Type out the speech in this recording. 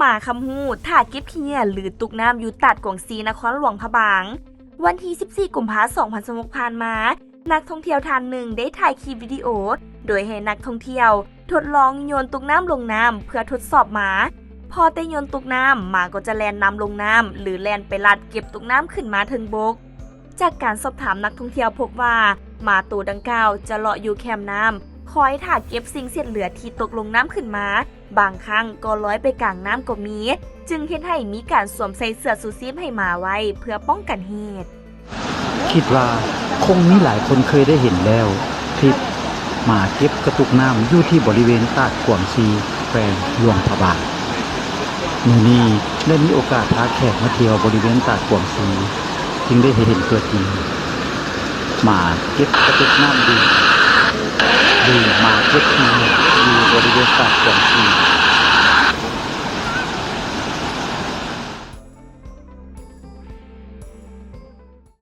ປາຄຳຮູ້ ຖ້າເກັບຂີ້ເຫຍື້ອ ຫຼື ຕົກນ້ຳ ຢູ່ຕາດກວາງຊີ ນະຄອນຫຼວງພະບາງ. ວັນທີສິບສີ່ ກຸມພາ ສອງພັນຊາວຫົກ ຜ່ານມາ, ນັກທ່ອງທ່ຽວທ່ານໜຶ່ງໄດ້ຖ່າຍຄລິບວິດີໂອ ໂດຍໃຫ້ນັກທ່ອງທ່ຽວທົດລອງໂຍນຕົກນ້ຳລົງນ້ຳ ເພື່ອທົດສອບໝາ. ພໍແຕ່ໂຍນຕົກນ້ຳ, ໝາກໍຈະແລ່ນນຳລົງນ້ຳ ຫຼື ແລ່ນໄປລັດເກັບຕົກນ້ຳຂຶ້ນມາເທິງບົກ. ຈາກການສອບຖາມນັກທ່ອງທ່ຽວພົບວ່າ ໝາໂຕດັ່ງກ່າວຈະເລາະຢູ່ແຄມນ້ຳ ຄອຍຖ້າເກັບສິ່ງເສດເຫຼືອທີ່ຕົກລົງນ້ຳຂຶ້ນມາ, ບາງຄັ້ງກໍລອຍໄປກາງນ້ຳກໍມີ, ຈຶ່ງເຮັດໃຫ້ມີການສວມໃສ່ເສື້ອຊູຊີບໃຫ້ໝາໄວ້ ເພື່ອປ້ອງກັນເຫດ. ຄິດວ່າຄົງມີຫຼາຍຄົນເຄີຍໄດ້ເຫັນແລ້ວ ຄລິບໝາເກັບກະຕຸກນ້ຳ ຢູ່ທີ່ບໍລິເວນຕາດກວາງຊີ ແຂວງຫຼວງພະບາງ. ມື້ນີ້ໄດ້ມີໂອກາດພາແຂກມາທ່ຽວບໍລິເວນຕາດກວາງຊີ ຈຶ່ງໄດ້ເຫັນຕົວຈິງ ໝາເກັບກະຕຸກນ້ຳ ຫຼື ໝາເກັບຂີ້ເຫຍື້ອ ຢູ່ບໍລິເວນຕາດກວາງຊີ.